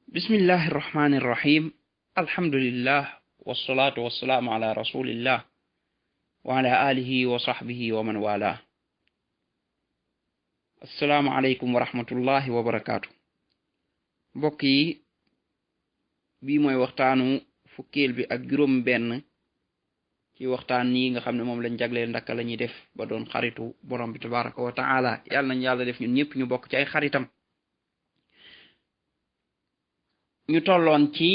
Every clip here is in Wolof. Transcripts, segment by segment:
bismillahi irrahmani irrahim alhamdulillah wassalatu wassalaamu ala rasulillah wa ala alihi wa sahbihi wa man wala assalaamu aleykum wa rahmatullahi wa barakaatu. mbokk yi bii mooy waxtaanu fukkeel bi ak juróom benn ci waxtaan yi nga xam ne moom lañ jagleel ndaka la ñuy def ba doon xaritu borom bi tabaraka wa taala yàlla nañ yàlla def ñun ñëpp ñu bokk ci ay xaritam. ñu tolloon ci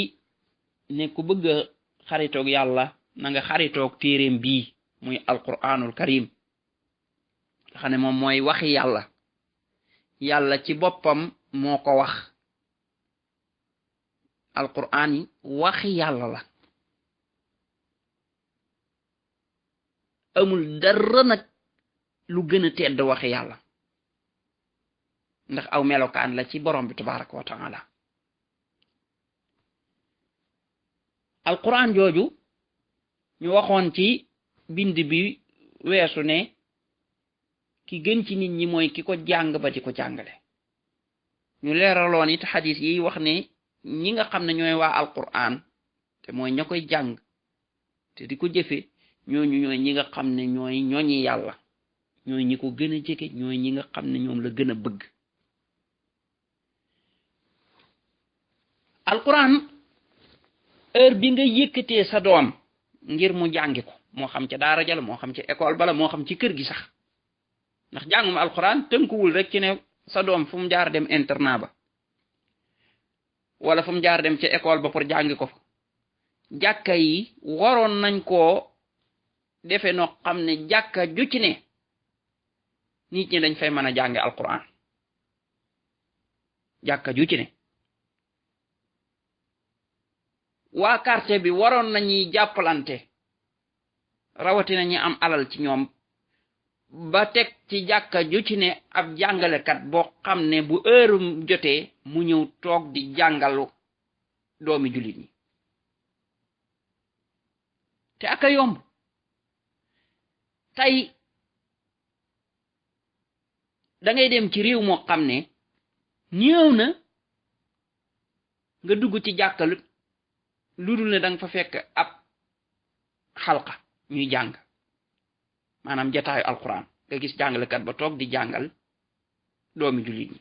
ne ku bëgg a xaritoog yàlla na nga xaritoog téeréem bii muy alquranul karim nga xam ne moom mooy waxi yàlla ci boppam moo ko wax. alquran yi waxi yàlla la, amul dara nag lu gën a tedd waxi yàlla ndax aw melokaan la ci borom bi tabaraka wa taala. alquran jooju ñu waxoon ci bind bi weesu ne ki gën ci nit ñi mooy ki ko jàng ba di ko jàngale. ñu leeraloon it xadis yi wax ne ñi nga xam ne ñooy waa alquran te mooy ña koy jàng te di ko jëfe ñooñu ñooy ñi nga xam ne ñooy ñoñi yàlla, ñooy ñi ko gën a jege, ñooy ñi nga xam ne ñoom la gën a bëgg. alquran heure bi nga yëkkatee sa doom ngir mu jàngi ko, moo xam ca daara ja la, moo xam ca école bala, moo xam ci kër gi sax, ndax jàngum alquran tënkuwul rek ci ne sa doom fu mu jaar dem internat ba wala fu mu jaar dem ca école ba pour jàngi ko fa. jàkka yi waroon nañ koo defe noo xam ne jàkka ju ci ne nit ñi dañ fay mën a jànge alquran. jàkka ju ci ne waa quartier bi waroon nañuy jàppalante, rawatina ñi am alal ci ñoom, ba teg ci jàkka ju ci ne ab jàngalekat boo xam ne bu heure jotee mu ñëw toog di jàngalu doomi jullit ñi. te aka yomb tey dangay dem ci réew moo xam ne néew na nga dugg ci jàkka lu dul ne danga fa fekk ab xalqa ñuy jàng, maanaam jataayu alquran, nga gis jàngalekat ba toog di jàngal doomi jullit ñi.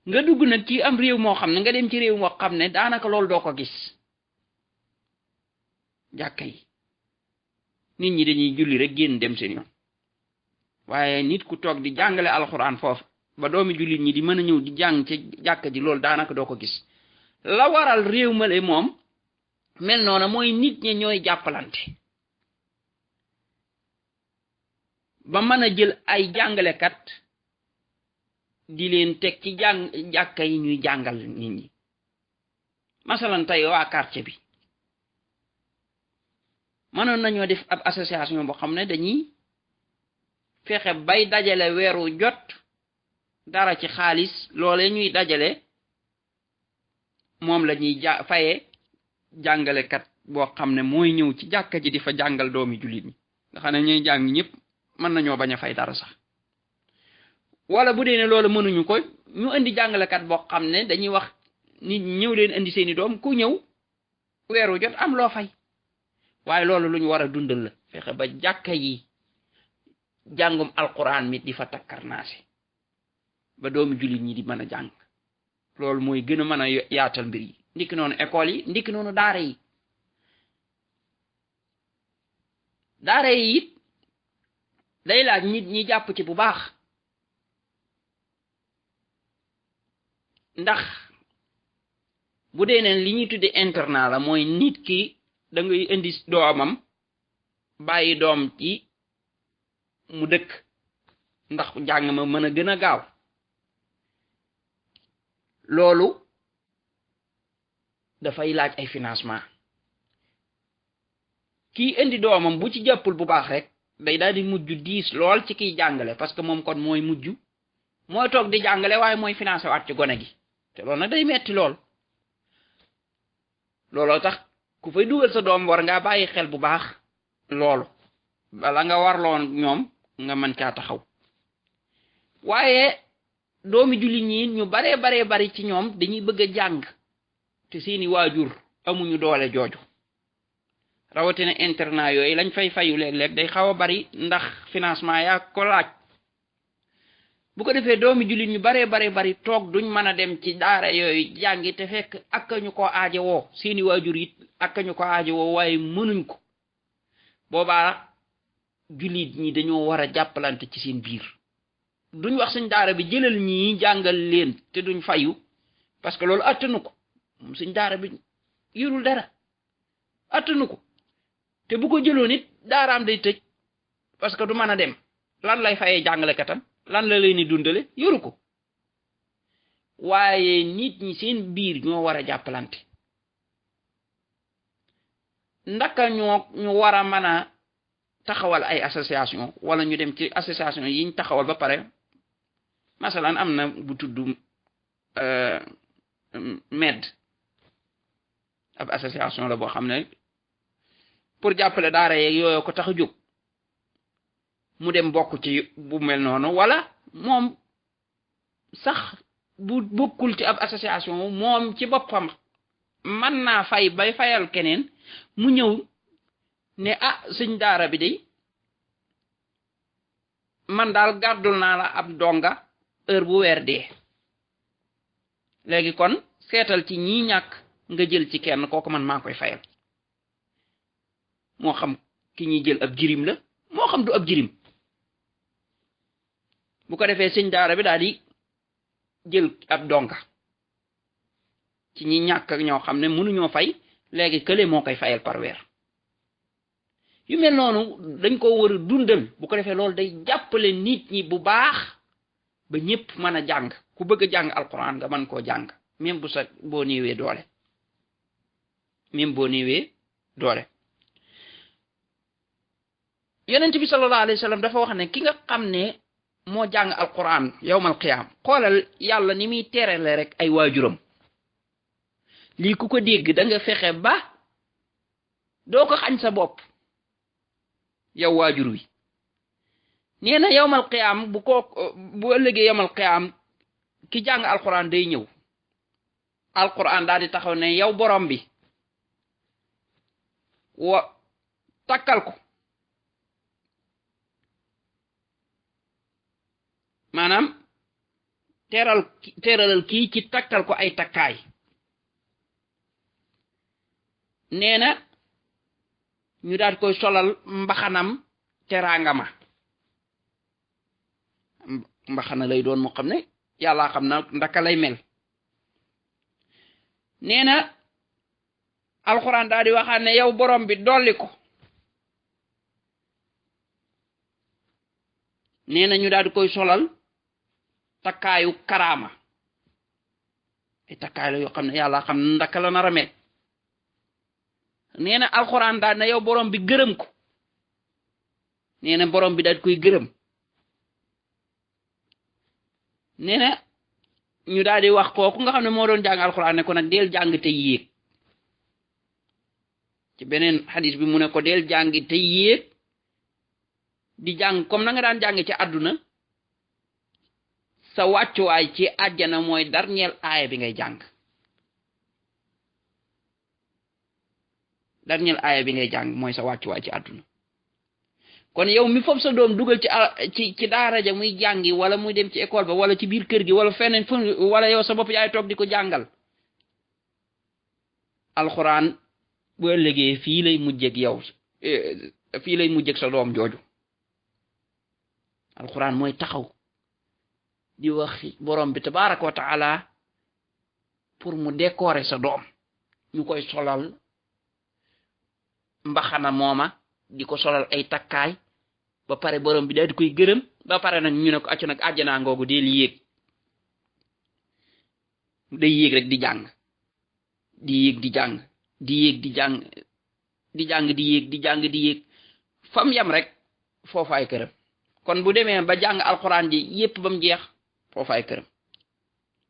nga dugg nag ci am réew moo xam ne, nga dem ci réew moo xam ne daanaka loolu doo ko gis. jàkka yi nit ñi dañuy julli rek génn dem seen yoon, waaye nit ku toog di jàngale alquran foofu ba doomi jullit ñi di mën a ñëw di jàng ci jàkka ji, loolu daanaka doo ko gis. la waral réew male moom mel noona mooy nit ñi ñooy jàppalante ba mën a jël ay jàngalekat di leen teg ci jàkka yi ñuy jàngal nit ñi. masalan tey waa quartier bi mënoon nañoo def ab association boo xam ne dañuy fexe bay dajale weeru jot dara ci xaalis, loole ñuy dajale moom la ñuy faye jàngalekat boo xam ne mooy ñëw ci jàkka ji di fa jàngal doomi jullit ñi, nga xam ne ñuy jàng ñëpp mën nañoo bañ a fay dara sax. wala bu dee ne loolu mënuñu ko, ñu indi jàngalekat boo xam ne dañuy wax nit ñëw leen indi seeni doom, ku ñëw weeru jot am loo fay. waaye loolu lu ñu war a dundal la, fexe ba jàkka yi jàngum alquran mi di fa takkarnaase ba doomi jullit ñi di mën a jàng. loolu mooy gën a mën a yaatal mbir yi. ndikki noonu école yi, ndikki noonu daara yi. daara yi it day laaj nit ñi jàpp ci bu baax, ndax bu dee neen li ñuy tudde internat la, mooy nit ki da ngay indi doomam bàyyi doom ci mu dëkk ndax njàng ma mën a gën a gaaw. loolu dafay laaj ay financement. kii indi doomam bu ci jàppul bu baax rek day daal di mujj diis lool ci kiy jàngale, parce que moom kon mooy toog di jàngale waaye mooy financé waat ci gone gi, te loolu nag day metti lool. looloo tax ku fay dugal sa doom war ngaa bàyyi xel bu baax loolu bala nga warloon ñoom nga mën caa taxaw. waaye doomi jullit ñi ñu baree bari ci ñoom dañuy bëgg a jàng te seeni waajur amuñu doole jooju rawatina internat yooyu lañ fay fayu léeg-léeg day xaw a bari ndax financement yaa ko laaj bu ko defee doomi jullit ñu baree bari toog duñ mën a dem ci daara yooyu jàngi te fekk ak ñu ko aaje woo seeni waajur it ak ñu ko aaje woo waaye mënuñ ko boobaa jullit ñi dañoo war a jàppalante ci seen biir duñ wax suñ daara bi jëlal ñii jàngal leen te duñ fayu parce que loolu attanu ko moom suñ daara bi yorul dara attanu ko te bu ko jëloon it daaraam day tëj parce que du mën a dem lan lay fayee jàngalekatam lan la leen di dundale yoru ko waaye nit ñi seen biir ñoo war a jàppalante ndaka ñu war a mën a taxawal ay association wala ñu dem ci association yiñ taxawal ba pare masalan am na bu tudd MED ab association la boo xam ne pour jàppale daara yeeg yooyu ko tax a jóg mu dem bokk ci bu mel noonu wala moom sax bu bokkul ci ab association moom ci boppam mën naa fay bay fayal keneen mu ñëw ne ah suñ daara bi de man daal gàddul naa la ab donga heure bu weer dee léegi kon seetal ci ñi ñàkk nga jël ci kenn kooku man maa koy fayal moo xam ki ñuy jël ab jirim la moo xam du ab jirim bu ko defee sëñ daara bi daal di jël ab donga ci ñi ñàkk ak ñoo xam ne mënuñoo fay léegi kële moo koy fayal par weer yu mel noonu dañ ko war a dundal bu ko defee loolu day jàppale nit ñi bu baax ba ñëpp mën a jàng ku bëgg a jàng alquran nga mën koo jàng même bu sa boo néewee doole yonent bi sallallahu alayhi wa sallam dafa wax ne ki nga xam ne moo jàng alquran yawmal qiyaam xoolal yàlla ni muy terale rek ay waajuram lii ku ko dégg da nga fexe ba doo ko xañ sa bopp yow waajur wi nee na yawmal qiyaam bu ëllëgee yawmal qiyaam ki jàng alquran day ñëw alquran daal di taxaw ne yow borom bi takkal ko maanaam teeralal kii ci takkal ko ay takkaay nee na ñu daal koy solal mbaxanam teraanga ma mbaxana lay doon moo xam ne yàlla xam na ndaka lay mel nee na alxuraan daal di waxaat ne yow borom bi dolli ko nee na ñu daal di koy solal takkaayu karaama ay takkaay la yoo xam ne yàlla xam na ndaka la nar a mel nee na alxuraan daal ne yow borom bi gërëm ko nee na borom bi daal koy gërëm nee na ñu daal di wax kooku nga xam ne moo doon jàng alxuraan ne ko nag deel jàng te yéeg ci beneen xadis bi mu ne ko deel jàng te yéeg di jàng comme na nga daan jàng ci àdduna sa wàccuwaay ci àjjana mooy dernier aaya bi ngay jàng dernier aaya bi ngay jàng mooy sa wàccuwaay ci àdduna kon yow mi foofu sa doom dugal ci daara ja muy jàngi wala muy dem ci école ba wala ci biir kër gi wala feneen wala yow sa bopp yaay toog di ko jàngal alxuraan bu ëllëgee fii lay mujjeg yow fii lay mujjeg sa doom jooju alxuraan mooy taxaw di wax borom bi tabaraka wa taala pour mu décorer sa doom ñu koy solal mbaxana mooma di ko solal ay takkaay ba pare borom bi daal di koy gërëm ba pare nag ñu ne ko accu nag àjjanaa ngoogu deel yéeg day yéeg rek di jàng di yéeg di jàng di yéeg di jàng di jàng di yéeg di jàng di yéeg fam yam rek foofaay këram kon bu demee ba jàng alxuraan ji yépp ba mu jeex foofaay këram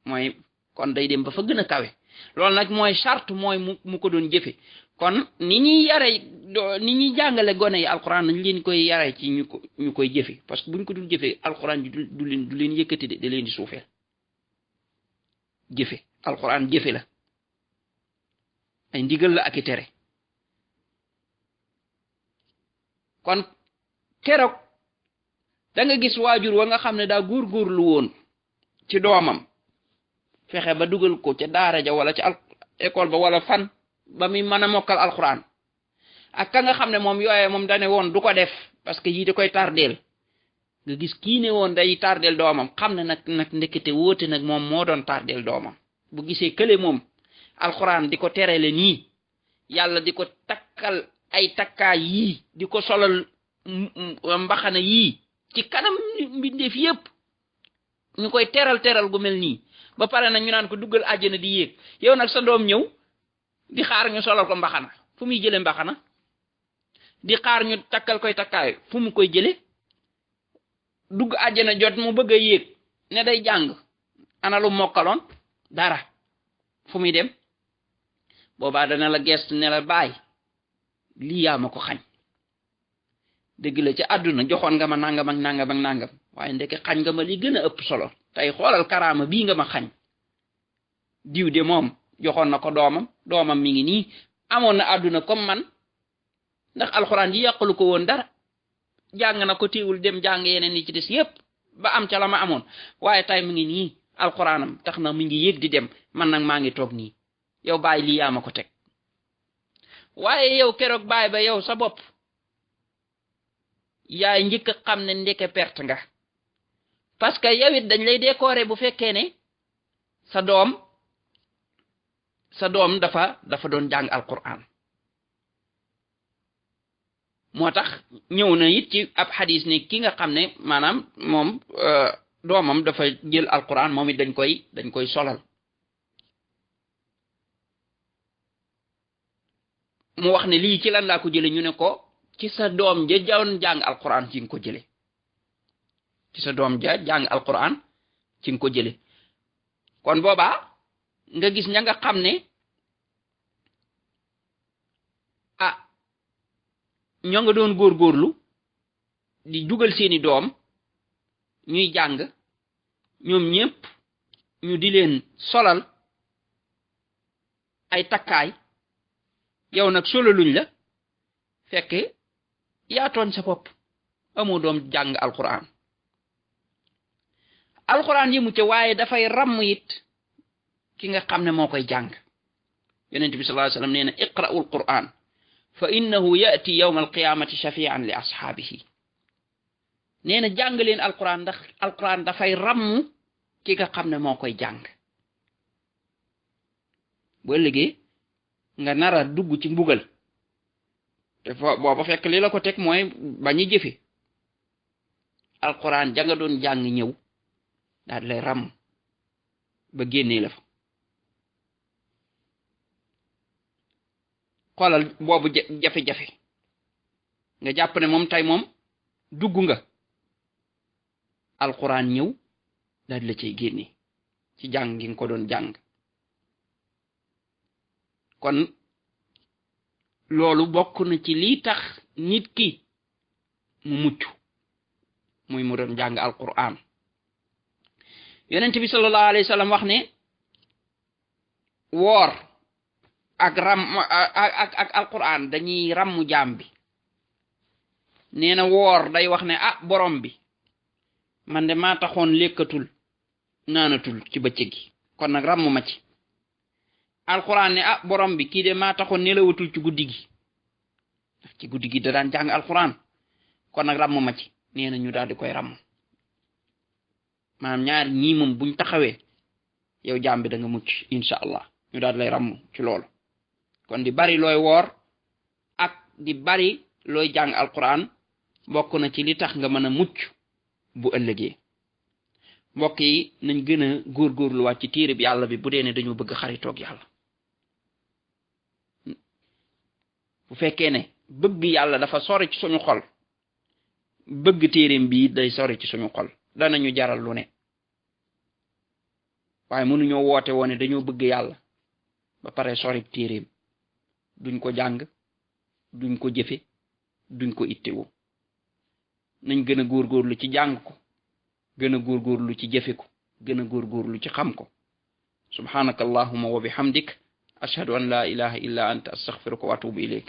mooy kon day dem ba fa gën a kawe loolu nag mooy charte mooy mu ko doon jëfe kon ni ñuy jàngale gone yi alxuraan nañ leen koy yare ci ñu koy jëfe parce que buñ ko dul jëfe alxuraan ji du leen yëkkati de da leen di suufeel jëfe alquran jëfe la ay ndigal la ak i tere kon keroog da nga gis waajur wa nga xam ne daa góorgóorlu woon ci doomam fexe ba dugal ko ca daara ja wala ca école ba wala fan ba muy mën a mokkal alquran ak ka nga xam ne moom yooye moom dane woon du ko def parce que yii da koy tardeel nga gis kii ne woon day tardeel doomam xam ne nag ndekete wóote nag moom moo doon tardeel doomam bu gisee kële moom alquran di ko terele nii yàlla di ko takkal ay takkaay yii di ko solal mbaxana yii ci kanam mbindeef yépp ñu koy teral gu mel nii ba pare nag ñu naan ko duggal àjjana di yéeg yow nag sa doom ñëw di xaar ñu solal ko mbaxana fu muy jële mbaxana di xaar ñu takkal koy takkaay fu mu koy jële dugg àjjana jot mu bëgg a yéeg ne day jàng ana lu mokkaloon dara fu muy dem boobaa dana la gestu ne la baay lii yaa ma ko xañ dëgg la ci àdduna joxoon nga ma nangam ak nangam ak nangam waaye ndeke xañ nga ma li gën a ëpp solo tey xoolal karaama bii nga ma xañ diw de moom joxoon na ko doomam mi ngi nii amoon na àdduna comme man ndax alxuraan yi yàqalu ko woon dara jàng na ko téewul dem jàng yeneen yi ci des yépp ba am ca la ma amoon waaye tey mi ngi nii alxuraanam tax na mi ngi yéeg di dem man nag maa ngi toog nii yow baay lii yaa ma ko teg waaye yow keroog baay ba yow sa bopp yaay njëkk a xam ne ndeke perte nga parce que yow it dañ lay décorer bu fekkee ne sa doom dafa doon jàng alquran moo tax ñëw na it ci ab xadis ne ki nga xam ne maanaam moom doomam dafa jël alquran moom it dañ koy solal mu wax ne lii ci lan laa ko jële ñu ne ko ci sa doom ja doon jàng alquran ci nga ko jële ci sa doom ja jàng alquran ci nga ko jële kon boobaa nga gis ña nga xam ne ñoo nga doon góorgóorlu di dugal seeni doom ñuy jàng ñoom ñépp ñu di leen solal ay takkaay yow nag solaluñ la fekk yaa tooñ sa bopp amoo doom jàng alquran yi mu ca waaye dafay ràmm it ki nga xam ne moo koy jàng yonent bi sallallahu alayhi wasallam nee na iqra'ul quran fa innahu ya'ti yawm alqiyamati shafi'an li ashaabihi nee na jàng leen alquran ndax alquran dafay ràmm ki nga xam ne moo koy jàng boo ëllëgee nga nara dugg ci mbugal te booba fekk li la ko teg mooy bañu jëfe alquran ja nga doon jàng ñëw daal lay ràmm ba génnee la fa xoolal boobu jafe-jafe nga jàpp ne moom tey moom dugg nga alquran ñëw daal la cay génne ci jàng gi nga ko doon jàng kon loolu bokk na ci lii tax nit ki mu mucc muy mu doon jàng alquran yonent bi sallallahu alayhi wasallam wax ne woor ak alquran dañuy ràmm jaam bi nee na woor day wax ne borom bi man de maa taxoon lekkatul naanatul ci bëccëg gi kon nag ràmm ma ci alquran ne borom bi kii de maa taxoon nelawatul ci guddi gi ndax ci guddi gi da daan jàng alquran kon nag ràmm ma ci nee na ñu daal di koy ràmm maanaam ñaar ñii moom buñ taxawee yow jaam bi da nga mucc insha allah ñu daal lay ràmm ci loolu kon di bari looy woor ak di bari looy jàng alquran bokk na ci li tax nga mën a mucc bu ëllëgee mbokk yi nañ gën a góorgóorluwaat ci téere bi yàlla bi bu dee ne dañoo bëgg xaritoog yàlla bu fekkee ne bëgg yàlla dafa sori ci suñu xol bëgg téereem bi day sori ci suñu xol danañu jaral lu ne waaye mënuñoo woote woone dañoo bëgg yàlla ba pare sori téereem duñ ko jàng duñ ko jëfe duñ ko ittewoo nañ gën a góorgóorlu ci jàng ko gën a góorgóorlu ci jëfe ko gën a góorgóorlu ci xam ko subhanaka allahumma wa bihamdik ashhadu an la ilaha illa anta astaghfiruka wa atubu ilayk